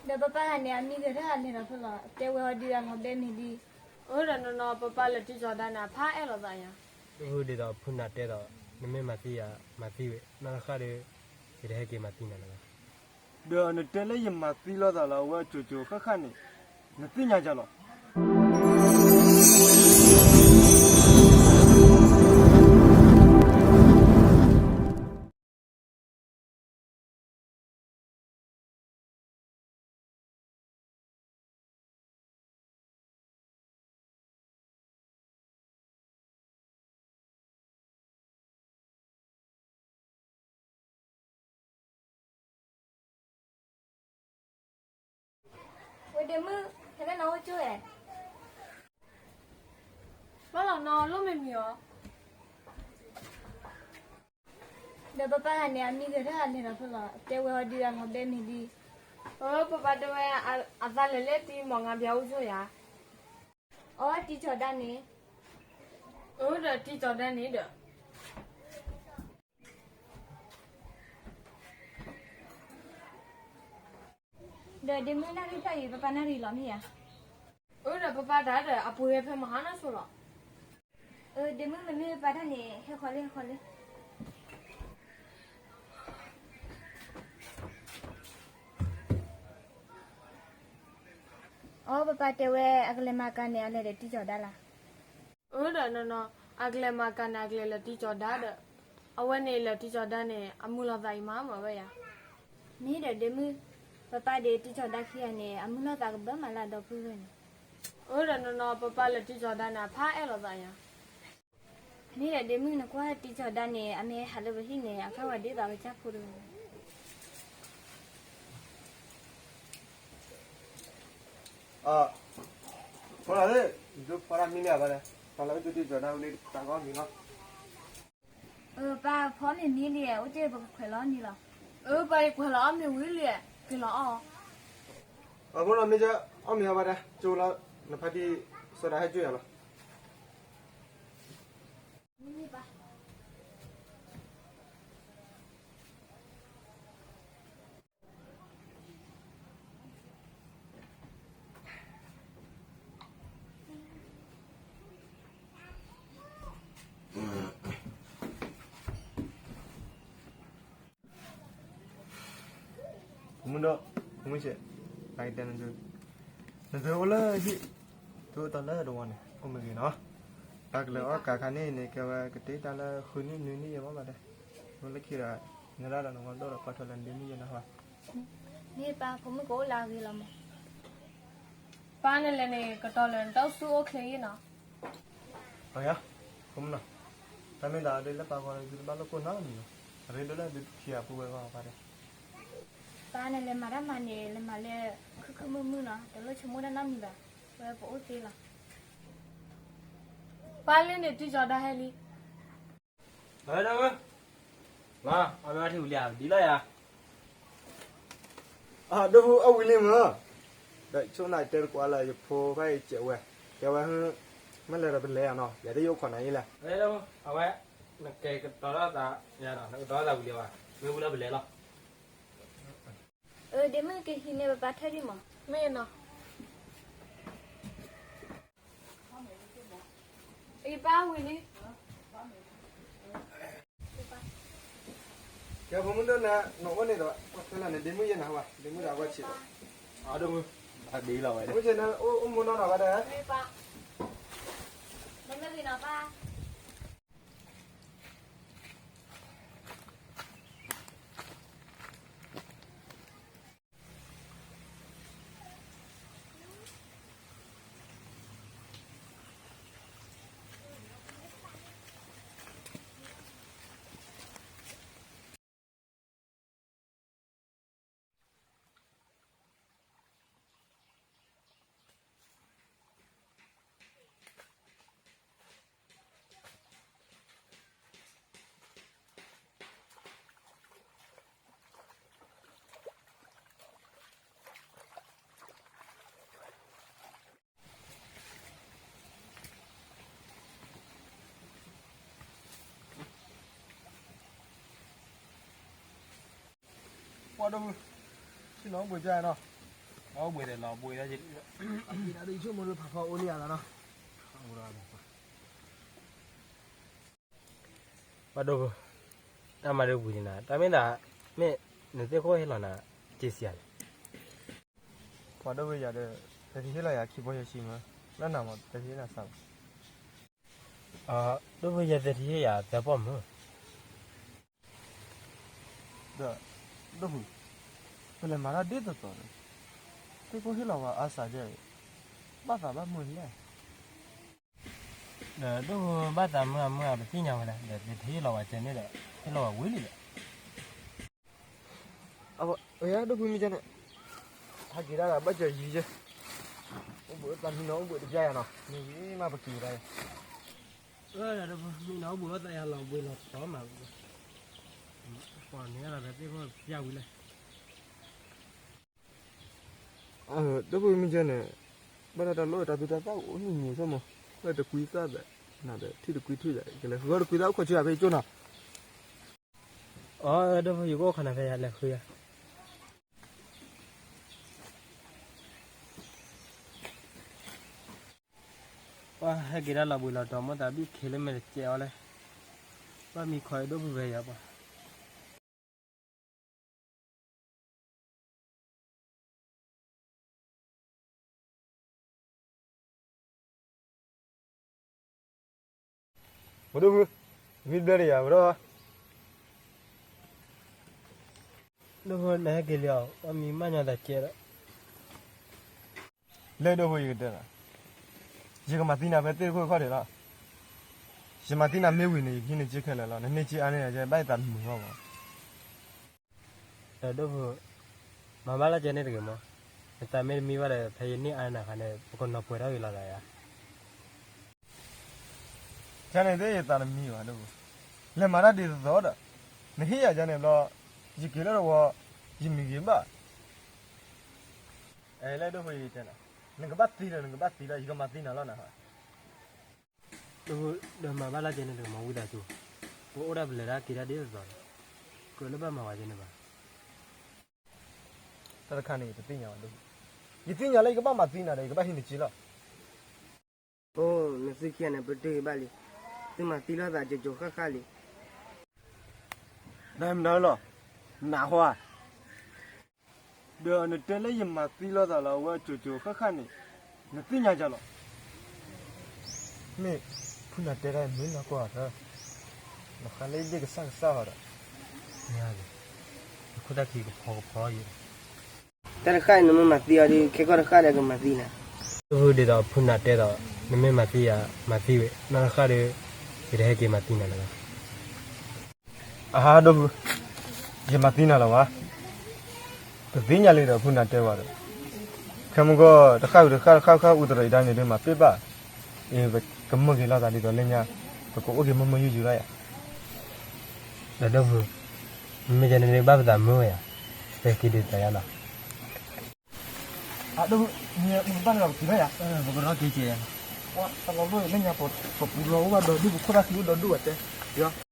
ဒီးပပၢ်ဂၤန့ၣ် အမံဂဲၤထၢၣ်အလဲၤဒီးဖျိလီၤ, တဲဝဲအီၤဒုးဂၤလီၤဘဲမ့ၢ်ဒုး. အၢ ဒီးနီၢ်နီၢ် ပပၢ်လၢာ်တံၢ်ကီၤဒါန့ၣ် အဖးအဲၣ်လိာ်သးယၤ. အၢ ဒ်သိးဖုနၤတဲဒီး နမ့ၢ်မၤသံယၤ မၤသံဝဲ, နီၢ်တဃၣ်ဒီး ယတဟဲက့ၤမၤသံနၤလၢၤဘၣ်. ဒီးနတဲလၢယမၤသံလိာ်သးလၢအဝဲအကၠိၤကၠိၤဃၣ်ဃၣ်န့ၣ် နသ့ၣ်ညါယၤလီၤ. ဝဲဒ့မုၣ် ဟဲလၢနအိၣ်ကၠိၣ်ဧါ. ဘၣ်လီၤနီၢ် လိၣ်မ့ၢ်မံၤအီၤ. ဒီးပပၢ်ဂၤန့ၣ် အမံဂဲၤထၢၣ်အလဲၤဒီးဖျိလီၤ, တဲဝဲအီၤဒုးဂၤလီၤဘဲမ့ၢ်ဒုး. အၢ ပပၢ်တဲဝဲ အသးလဲၤလၢတံၤမီၢ် ငါဘၣ်အိၣ်ကၠိၣ်ဧါ. အီ တံၢ်ကီၤဒါန့ၣ်. အၢ ဒီးတံၢ်ကီၤဒါန့ၣ်ဒီး ဒီးဒ့မုၣ်နၣ်ရံၣ်တၢ်အံၤ ပပၢ်နၣ်ရံၣ်လီၤမ့ၢ်ဧါ. အၢ ဒီးပပၢ်တၢ်ဒီး အပှ့ၤဝဲဖဲမဟါနီၢ်ဆိလီၤ. အၢ ဒ့မုၣ် မ့မ့ၢ်ပပၢ်တၢ်န့ၣ် ဟဲဃီၤလံ ဟဲဃီၤလံ. အီ ပပၢ်တဲဝဲ အကလဲၤမၤကၤန့ၣ် အလဲၤဒီးတံၢ်ကီၤဒါလီၤ. အၢ ဒီးနီၢ်နီၢ် အကလဲၤမၤကၤန့ၣ် အကလဲၤလၢာ်တံၢ်ကီၤဒါဒီး အဝဲန့ၣ်လၢာ်တံၢ်ကီၤဒါန့ၣ် အမုာ်လိာ်သးအံၤမးမးဝဲယၤ. မ့ၢ်ဒီးဒ့မုၣ် ပပၢ်ဒီးတံၢ်ကီၤဒါခံဂၤန့ၣ် အမုာ်လိာ်သးကဘၢမးလၢအဒီပုၢ်ဝဲၢ်န့ၣ်. အၢ ဒီးနီၢ်နီၢ် ပပၢ်လၢာ်တံၢ်ကီၤဒါန့ၣ် အဖးအဲၣ်လိာ်သးယၤ. မ့ၢ်ဒီးဒ့မုၣ် နကွၢ်တံၢ်ကီၤဒါန့ၣ် အမ့ၢ်ဟးလၢပဟံၣ်န့ၣ် အကၢ်ဝဲဒ်သိးကစၢ်ဖိတဂၤ. အ ဖိလီၤသ့ၣ် ဒိဖီတၢ်မံလံဧါဘၣ်ဒီး ဖီလၢအတံၢ်ကီၤဒါဝံၤလံ တၢ်ကအီၣ်မ့ၤလီၤ. အၢ ပၢ် ဖီမ့ၤမံလံ, အိၣ်တ့ၢ်ပကခွဲးလီၤအီၣ်မ့ၤလီၤ. အၢ ပၢ် ယခွဲးလီၤအီၣ်မ့ၤဝံၤလံ, က့ၤလီၤအီၣ်. အဖိလီၤမ့ၢ်က အီၣ်မ့ၤအီၣ်ဘၣ်ဒီး ကၠိလီၤ နဖါတံၢ်စီၤဒၤဟဲကၠိၣ်ယၤလီၤ. မုၢ်ဒီး မုၢ်ဆဲး နကတဲနသု, နသုအိၣ်လၢဟံၣ်, သုအိၣ်တၢ်လၢတဝီန့ၣ် အိၣ်မ့ၢ်ဂ့ၤနီၤ. တၢ်ကလဲၤအီၣ်ကးခါန့ၣ်န့ၣ် ကဲဝဲကတ့တၢ်လၢဃုနံၣ်နွံနံၣ်ယဲၢ်မးဘၣ်ဒီး, မ့ၢ်လၢခံဒီး နရၣ်ဒီးနဝီဒိၣ်ဒီးကွၢ်ထွဲလၢနဒ့မုၣ်ယဲၢ်နၤဟါ. မ့ၢ်ပၢ် ဖိမုၣ်ကအိၣ်လၢအဂ့ၤလီၤမး. ပၢ်နလဲၤန့ၣ် ကတီၤလၢနတၢ်အိၣ်ဆူၣ်အိၣ်ချ့ယဲၢ်နီၤ. အၢ ယၤ ဖိမုၣ်နီၤ, တၢ်မ့ၢ်သးဒ်လၢပၢ်ဃီဒီး သုတဘၣ်လိၣ်ကိၢ်နီတမံၤဘၣ်, အရ့ဒိၣ်လၢသုထံၣ်အပူၤဝဲဂီၢ်ပၢ်ဒီး. ပၢ်နလဲၤမၤတၢ်မၤန့ၣ် လဲၤမၤလၢ ခုခုမုာ်မုာ်နီၤ, တလိၣ်ဆိကမိၣ်တၢ်နီတမံၤဘၣ်, ဝဲပအိၣ်သ့လီၤ. ပၢ်လၢန့ၣ် တံၢ်ကီၤဒါဟဲလံ. အၢ ဒီပုၢ်, မၤ အီၣ်မ့ၤအီထံဝံၤလံဧါ, ဒ်လီၤယၤ. အၢ ဒီပုၢ် အီၣ်ဝံၤလံမ့ၢ်, ဒီးဆိၣ်နၤတဲတကွၢ်လၢယဖိဖဲအံၤစဲးဝဲ, ကဲဝဲ, မ့ၢ်လဲၤဒီးပလဲၤဧါနီၤ, ယၤတယိၣ်ခိးနၤယဲလဲၣ်. အဝဲ နကဲကတီၤထီၣ်သးယၤဒီး နကတီၤထီၣ်သးဝံၤလံဘၣ်, မ့ၢ်ဝံၤလီၤပလဲၤလီၤ. အၢ ဒ့မုၣ် ကဟံးန့ၢ်ပပၢ်ထၢၣ်ဒံးမး. မ့ၢ်နီၤ. အံၤပၢ်ဝံၤလံ. ကဲ ဖိမုၣ်ဒိၣ်န့ၣ် နအိၣ်န့ၣ်ဒီး ကွၢ်ထွဲလၢနဒ့မုၣ်ယဲၢ်နၤဟါ, ဒ့မုၣ်ဒီးအဝဲဆံးဒီး. အဒိၣ်မုၣ်, အဒ့လီၤဝဲ, မုၣ်ဆ့းန့ၣ် အိၣ်မူနီၢ်နီၢ်ဝဲဒီး. မ့ၢ်ပၢ်, မ့မ့ၢ်ဂ့ၤနီၤပၢ်. ပှၤဒီပုၢ်, ဆ့ၣ်နီၤအိၣ်ဘှံးကၠၢ်နီၤ. အိၣ်ဘှံးဒီးလီၤဘှံးလီၤ, ယဆိကမိၣ်ဒုးဖးဖီအိၣ်လံယၤလီၤနီၤ. ပှၤဒိၣ်ဖိ, တၢ်မၤဒုးဝံၤန့ၣ်နၤ, တၢ်မ့ၢ်ဒၣ်, မ့ၢ်နသ့ၣ်ခိၣ်ဟ့ၣ်လီၤနၤ, က့ၤစံးယၤလဲၣ်. ပှၤဒိၣ်ဖိယၤဒီး, တထံၣ်ဟ့ၣ်လီၤယၤခံဘီယဲၢ်ဆံမး, လၢနၤမး တထံၣ်ဟ့ၣ်နၤစးဘၣ်. ဒိၣ်ဖိယဲၢ်သထံၣ်ဟ့ၣ်ယၤသၢပီၢ်မး. ဒီး, ဒိၣ်ဖိ, ပလဲၤမၤတၢ်ဒ်သိးသိးန့ၣ်, သ့ၣ်ခိၣ်ဟ့ၣ်လီၤဝဲအါစးဒ်အံၤ, ဘၣ်သးဘၣ်မုာ်လဲၣ်. ဒီးဒိၣ်ဖိဘၣ်သးမုာ်အမုာ်အပသ့ၣ်ညါဝဲဒၣ်, ဒီးသထံၣ်ဟ့ၣ်လီၤဝဲကဲန့ၣ်ဒီး, ဟ့ၣ်လီၤဝဲဝံၤလံဒီး အဝဲဒိၣ်ဖိမ့ၢ်ကဲန့ၣ်, ဟဲက့ၤဒၣ်ဒီးဘၣ်စၢၤယံၤယဲ, အိၣ်ဘှံးအိၣ်သးမံနီၤ အိၣ်ဘှံးတပျၢ်ယၤနီၤ, မ့ၢ်ဂ့ၤမးပက့ၤဒၣ်ယၤ, မံနီၤအိၣ်ဘှံးအိၣ်သးယၤလီၤဘှံးလီၤတီၤမး, ပှၤန့ၣ်လီၤဒီးသ့ၣ်ခိၣ်ပျၢ်ဝံၤလဲၣ်. ဒိၣ်ဖိမ့ၢ်ကဲန့ၣ်, ဘၣ်တၢ်တၢ်လီၢ်တၢ်သူတၢ်သၣ်အိၣ်နံၣ်နံၤဆိကမိၣ်, လၢတကွံသၣ်ဒီး, နဒီးထံၣ်တကွံထံၣ်ဒီး ကလဲၤဃုအီၣ်တကွံသၣ်အိၣ်ခိးဆူယၤဖဲယကၠိနီၤ. အဒိၣ်ဖိယကအိၣ်ခိးနၤဖဲယၤလဲၤဃုယၤ. ပှၤဟဲက့ၤဒၣ်လီၤဘှံးလီၤတီၤ မိၣ်သးဘံၣ်ခဲလၢာ်မ့ၢ်တကဲအီၤလဲၣ်, ဘၣ်မံခီအဒိၣ်ဖိဖဲယၤပှၤ ပဒိၣ်ဖိ, မံဘျၢတယၤပဒီ, ဒိၣ်ဖိနဟဲက့ၤလံအီၤ အမံၤမးညီသးကဲဒီး, လၢဒိၣ်ဖိယကတဲလီၤ, ယကမၤသံနၤဖဲသ့ၣ်တခိၣ်ခီၣ်ထံးလီၤ, ယမၤသံနၤမ့ၢ်ဝံၤန့ၣ် ယကဟံးန့ၢ်က့ခဲလၢာ်လီၤ, နန့ၢ်က့အါန့ၢ်ယၤကဲ ဘၣ်ယသးတမုာ်လီၤမး. ဒီးဒိၣ်ဖိ, မၤဘၣ်လၢကဲန့ၣ်တဂ့ၤမး, နသးမ့ၢ်တမံဘၣ်ဒီး ဖဲယန့ၢ်အါနၤခါန့ၣ် ပကနီၤပှဲၤထီၣ်ဂ့ၤလီၤသးယၤ. ကန့ၣ်သ့ၣ်ယသးတမံဘၣ်ဒိၣ်ဖိ, လဲၤမၤတၢ်ဒ်သိးသိးဒီး, နဟ့ၣ်ယၤကန့ၣ်ဘျီ, ယက့ၤလၢတဝီ, ယမံၤဂ့ၤဘၣ်. လၢဒိၣ်ဖိယတဲနၤ, နကဘၣ်သံဒီးနကဘၣ်သံလီၤ ယကမၤသံနၤလီၤနၤ. ဒိၣ်ဖိ, ဒီးမၤဘၣ်လၢကဲန့ၣ်တဂ့ၤမးဝံသးစူၤ, ပအိၣ်ဒၣ်ပလဲၤဒၣ်က့ၤဒၣ်ဒ်သိးသိး, ကြၢးလၢဘၣ်မၤဝဲကဲန့ၣ်ဘၣ်. တၢ်တခါန့ၣ် ယတသ့ၣ်ညါဘၣ်ဒိၣ်ဖိ, ယသ့ၣ်ညါလၢယကဘၣ်မၤသံနၤဒီး ယကဘၣ်ဟံးန့ၢ်က့လီၤ. အိ, နသုခံဂၤန့ၣ် ပတုာ်ဘၣ်လံ, သုမၤသံလိာ်သးကၠိကၠိဃၣ်ဃၣ်လံ. ဒီးမနုၤလီၤ, နးဟီဧါ, ဒီးနတဲလၢယမၤသံလိာ်သးလီၤ အဝဲကၠိကၠိဃၣ်ဃၣ်န့ၣ်, နသ့ၣ်ညါကလီၤ. မ့ၢ်ဖုနၤတဲတၢ်မ့ၢ်နီၢ်ကီၢ်ဧါ, နဃါလၢယဒ့ၣ်ကစၢ်ကစၢ်ဟီဒီး, မ့ၢ်ဧါ, ယခိၣ်သၣ်ခံကဖီကဖီယဲ တၢ်တဃၣ်အံၤ နမ့ၢ်မၤသံအီၤဒီး ခဲကီၢ်တဃၣ်ဒီးကမၤသံနၤ. ဒိၣ်ဖုဒ်သိးဖုနၤတဲဒီး နမ့ၢ်မၤသံယၤ မၤသံဝဲ, နီၢ်တဃၣ်ဒီး ယတဟဲက့ၤမၤသံနၤလၢၤဘၣ်. အဟါ ဒိၣ်ဖု, ယမၤသံနၤလၢၤဘၣ်. ပသ့ၣ်ညါလံဒီးဖုနၤတဲဝဲဒီး, ခဲမုၢ်ဂီၢ်တဃၣ်အုးတဃၣ်တဃၣ်ဃၣ်အူသရၣ်အံၤတၢ်န့ၣ်ဒီးမၤပ့ၢ်ဘၣ်, အ့ၣ်ပကမၢက့ၤလိာ်သးဒ်သိးလၢညါ, ပကအိၣ်က့ၤမုာ်မုာ်ယုာ်ယုာ်လီၤယၤ. ဒီးဒိၣ်ဖု, မ့မ့ၢ်ကဲန့ၣ်ဘၣ်ပသးမုာ်ဝဲယၤ, ပက့ၤဒ်သိးယၤလီၤ. အဒိၣ်ဖု, မ့ၢ်မ့ၢ်ဘၣ်န့ၣ်ဒီးပက့ၤလီၤယၤ, ပကရီက့ၤက့ၤယၤ, တလီၤလိၣ်လၢညါပပူၤလီၤအိၣ်ဘၣ်ဒီးဒူၣ် ပခိၣ်သၣ်ခံအိၣ်ဒီးဒူၣ်ဝဲတဲ, ယ